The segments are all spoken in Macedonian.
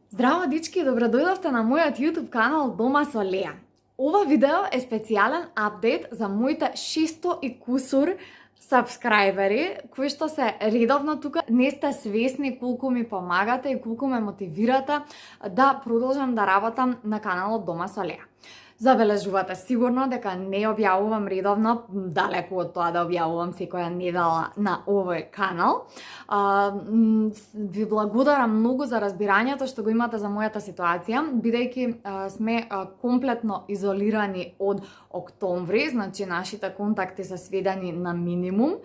Здраво, дички, добро дојдовте на мојот YouTube канал Дома со Леа. Ова видео е специјален апдейт за моите 600 и кусур сабскрајбери, кои што се редовно тука. Не сте свесни колку ми помагате и колку ме мотивирате да продолжам да работам на каналот Дома со Леа. Забележувате сигурно дека не објавувам редовно, далеку од тоа да објавувам секоја недела на овој канал. Ви благодарам многу за разбирањето што го имате за мојата ситуација, бидејќи сме комплетно изолирани од октомври, значи нашите контакти се сведени на минимум,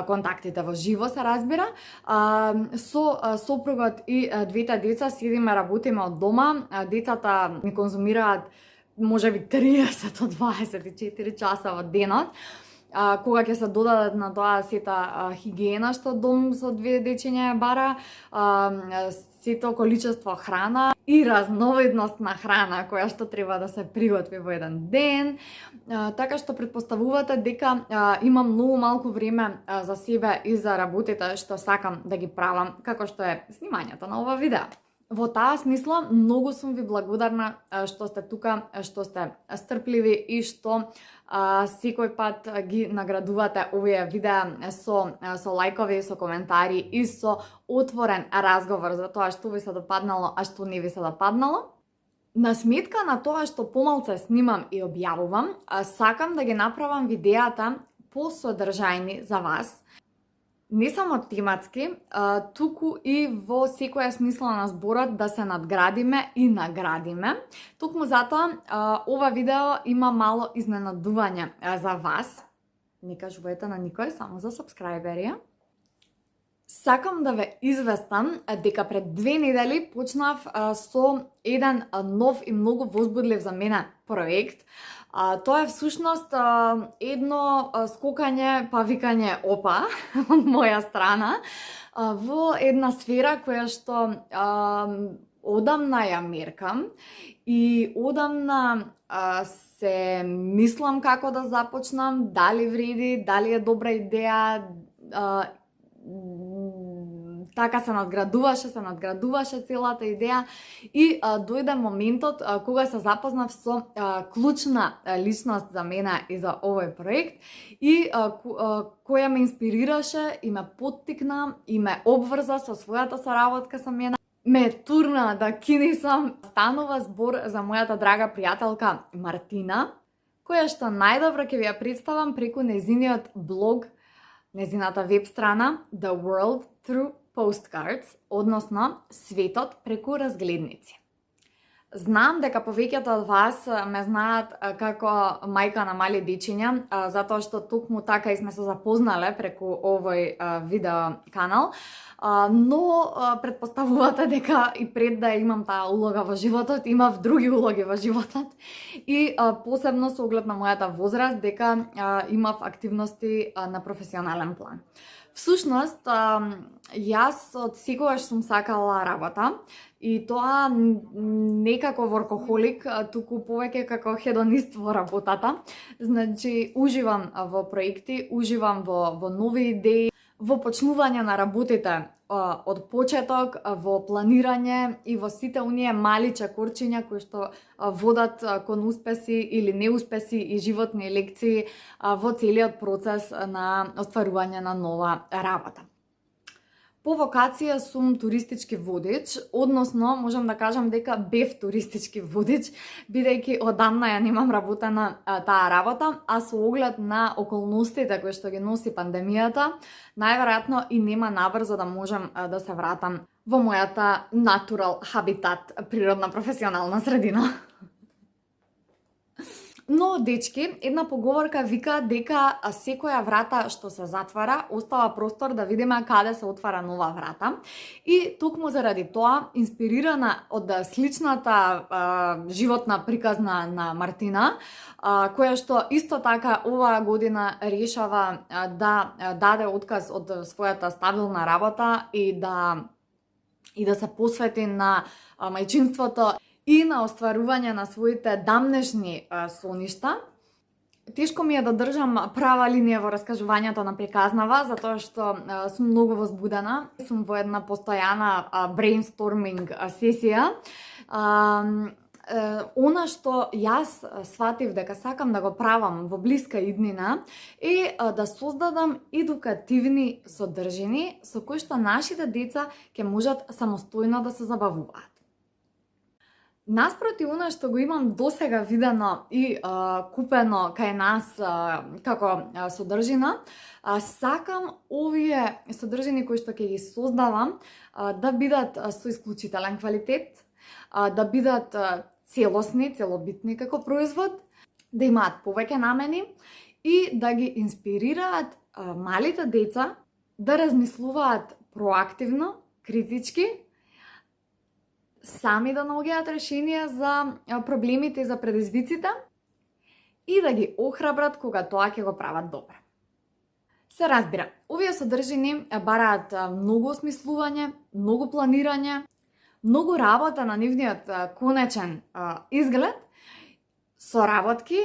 контактите во живо се разбира. Со сопругот и двете деца седиме, работиме од дома, децата ми конзумираат може би 30 од 24 часа во денот, кога ќе се додадат на тоа сета хигиена што дом со две дечиња бара, сето количество храна и разновидност на храна која што треба да се приготви во еден ден, така што предпоставувате дека имам многу малку време за себе и за работите што сакам да ги правам, како што е снимањето на ова видео. Во таа смисла, многу сум ви благодарна што сте тука, што сте стрпливи и што секој пат ги наградувате овие видеа со лајкови, со коментари и со отворен разговор за тоа што ви се допаднало, а што не ви се допаднало. На сметка на тоа што помалце снимам и објавувам, сакам да ги направам видеата посодржајни за вас. Не само тематски, туку и во секоја смисла на зборот да се надградиме и наградиме. Токму затоа ова видео има мало изненадување за вас. Не кажувајте на никој, само за сабскрајбери. Сакам да ве известам дека пред 2 недели почнав со еден нов и многу возбудлив за мене проект. Тоа е всушност едно скокање, па викање опа од моја страна во една сфера која што одамна ја меркам и одамна се мислам како да започнам, дали вреди, дали е добра идеја, така се надградуваше целата идеја и дојде моментот кога се запознав со клучна личност за мене и за овој проект и која ме инспирираше и ме поттикна и ме обврза со својата соработка со мене. Ме турна да кинесам. Станува збор за мојата драга пријателка Мартина, која што најдобро ќе ви ја представам преку нејзиниот блог, нејзината веб страна The World Through Postcards, односно светот преку разгледници. Знам дека повеќето од вас ме знаат како мајка на мали дечиња, затоа што токму така и сме се запознале преку овој видео канал, но предпоставувате дека и пред да имам таа улога во животот, имав други улоги во животот и посебно со оглед на мојата возраст дека имав активности на професионален план. Всушност, јас од секогаш сум сакала работа и тоа не како воркохолик, туку повеќе како хедонист во работата. Значи, уживам во проекти, уживам во нови идеи, во почнување на работите од почеток, во планирање и во сите оние мали чекорчиња кои што водат кон успеси или неуспеси и животни лекции во целиот процес на остварување на нова работа. По вокација сум туристички водич, односно можам да кажам дека бев туристички водич, бидејќи одамна ја немам работена таа работа, а со оглед на околностите кои што ги носи пандемијата, најверојатно и нема набрзо да можам да се вратам во мојата натурал хабитат, природна професионална средина. Но, дечки, една поговорка вика дека секоја врата што се затвара, остава простор да видиме каде се отвара нова врата. И токму заради тоа, инспирирана од сличната животна приказна на Мартина, која што исто така оваа година решава да даде отказ од својата стабилна работа и да се посвети на мајчинството и на остварување на своите дамнешни соништа. Тешко ми е да држам права линија во раскажувањето на приказнава, затоа што сум многу возбудена. Сум во една постојана брейнсторминг сесија. Она што јас сватив дека сакам да го правам во блиска иднина е да создадам едукативни содржини со кои што нашите деца ќе можат самостојно да се забавуваат. Наспроти она што го имам досега видено и купено кај нас како содржина, сакам овие содржини кои што ќе ги создавам да бидат со исклучителен квалитет, да бидат целосни, целобитни како производ, да имаат повеќе намени и да ги инспирираат малите деца да размислуваат проактивно, критички, сами да наоѓаат решенија за проблемите и за предизвиците и да ги охрабрат кога тоа ќе го прават добро. Се разбира, овие содржини бараат многу осмислување, многу планирање, многу работа на нивниот конечен изглед, соработки,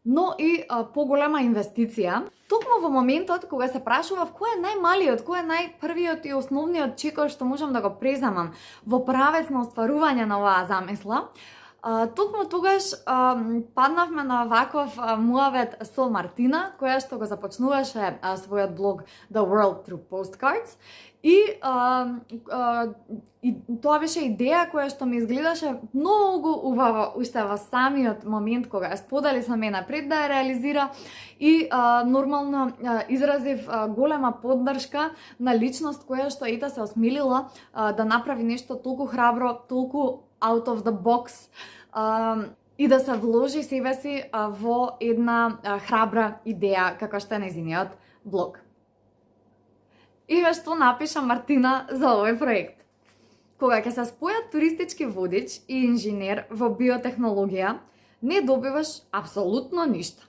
но и поголема инвестиција. Токму во моментот кога се прашував кој е најмалиот, кој е најпрвиот и основниот чекор што можам да го преземам во правец на остварување на оваа замисла, токму тогаш паднавме на ваков муавет со Мартина, која што го започнуваше својот блог The World Through Postcards. И тоа беше идеја која што ми изгледаше многу убаво уште во самиот момент кога ја сподели со мене пред да ја реализира и нормално изразив голема поддршка на личност која што ета се осмелила да направи нешто толку храбро, толку out of the box и да се вложи себе си во една храбра идеја како што е нејзиниот блог. И што напиша Мартина за овој проект. Кога ќе се спојат туристички водич и инженер во биотехнологија, не добиваш апсолутно ништо.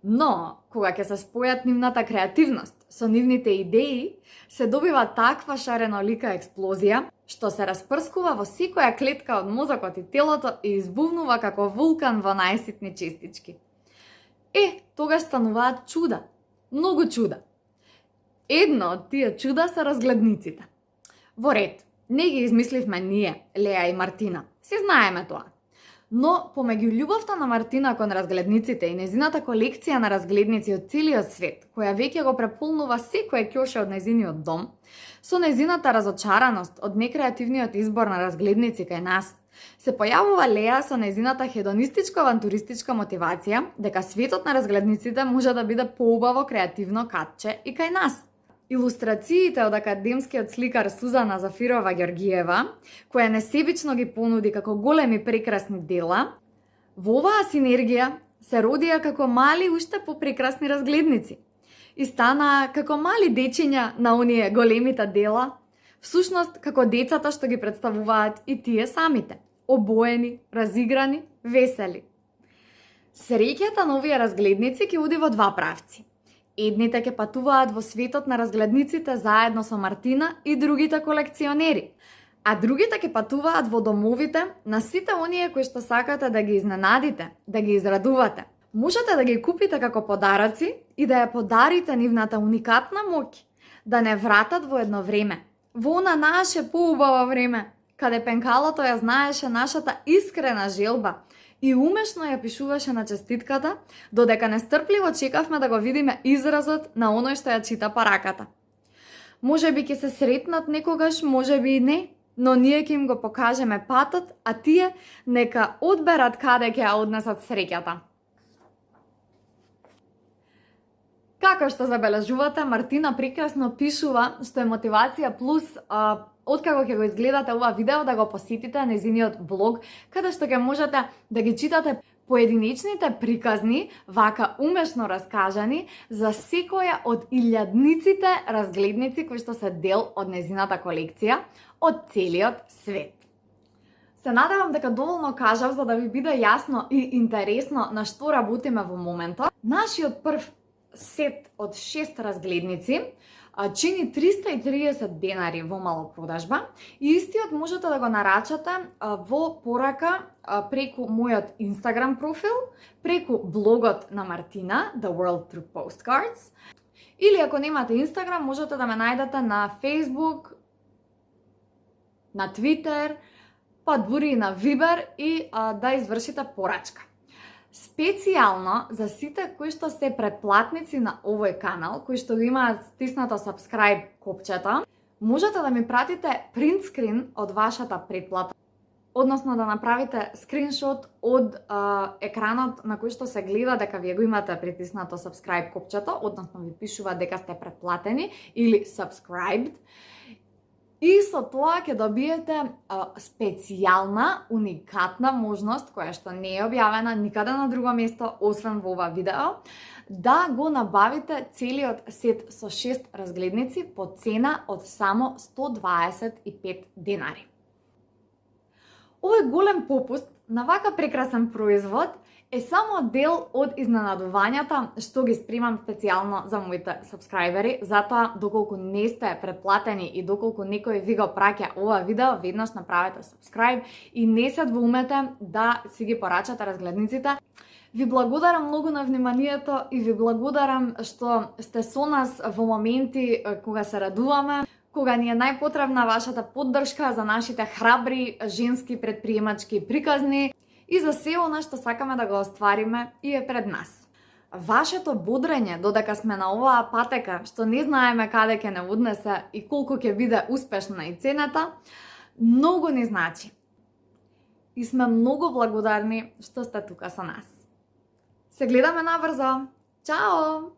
Но, кога ќе се спојат нивната креативност со нивните идеи, се добива таква шаренолика експлозија, што се распрскува во секоја клетка од мозокот и телото и избувнува како вулкан во најситни честички. Тогаш стануваат чуда, многу чуда. Едно од тие чуда се разгледниците. Во ред, не ги измисливме ние, Леа и Мартина. Си знаеме тоа. Но помеѓу љубовта на Мартина кон разгледниците и незината колекција на разгледници од целиот свет, која веќе го преполнува секој ќоше од незиниот дом, со незината разочараност од некреативниот избор на разгледници кај нас, се појавува Леа со незината хедонистичко-авантуристичка мотивација дека светот на разгледниците може да биде поубаво креативно катче и кај нас. Илустрациите од академскиот сликар Сузана Зафирова Ѓоргиева, која несебично ги понуди како големи прекрасни дела, во оваа синергија се родија како мали уште попрекрасни разгледници и стана како мали дечиња на оние големите дела, всушност како децата што ги представуваат и тие самите, обоени, разиграни, весели. Среќата на овие разгледници ќе оди во два правци. Едните ќе патуваат во светот на разгледниците заедно со Мартина и другите колекционери, а другите ќе патуваат во домовите на сите оние кои што сакате да ги изненадите, да ги израдувате. Можете да ги купите како подароци и да ја подарите нивната уникатна моќ, да не вратат во едно време, во она наше поубаво време, каде пенкалото ја знаеше нашата искрена желба и умешно ја пишуваше на честитката, додека нестрпливо чекавме да го видиме изразот на оној што ја чита параката. Може би ќе се сретнат некогаш, може би и не, но ние ќе им го покажеме патот, а тие нека одберат каде ќе ја однесат среќата. Како што забележувате, Мартина прекрасно пишува, што е мотивација плюс откако ќе го изгледате ова видео да го посетите незиниот блог, каде што ќе можете да ги читате поединечните приказни, вака умешно раскажани, за секоја од илјадниците разгледници кои што се дел од незината колекција од целиот свет. Се надевам дека доволно кажав за да ви биде јасно и интересно на што работиме во моментот. Нашиот прв сет од 6 разгледници чини 330 денари во малопродажба и истиот можете да го нарачате во порака преку мојот Instagram профил, преку блогот на Мартина, The World Through Postcards, или ако немате Instagram, можете да ме најдете на Facebook, на Twitter, па дури и на Viber и да извршите порачка. Специјално за сите кои што се претплатници на овој канал, кои што имаат стиснато subscribe копчето, можете да ми пратите принт скрин од вашата претплата, односно да направите скриншот од екранот на кој што се гледа дека вие го имате притиснато subscribe копчето, односно ви пишува дека сте претплатени или subscribed. И со тоа ќе добиете специјална, уникатна можност, која што не е објавена никаде на друго место, освен во ова видео, да го набавите целиот сет со 6 разгледници по цена од само 125 денари. Овој голем попуст на вака прекрасен производ е само дел од изненадувањата што ги спремам специјално за моите сабскрајбери, затоа доколку не сте претплатени и доколку некој ви го праќа ова видео, веднаш направете сабскрајб и не се двоумете да си ги порачате разгледниците. Ви благодарам многу на вниманието и ви благодарам што сте со нас во моменти кога се радуваме, кога ни е најпотребна вашата поддршка за нашите храбри женски предприемачки приказни и за се она што сакаме да го оствариме и е пред нас. Вашето бодрење додека сме на оваа патека, што не знаеме каде ќе не однесе и колку ќе биде успешна и цената, многу ни значи. И сме многу благодарни што сте тука со нас. Се гледаме набрзо. Чао!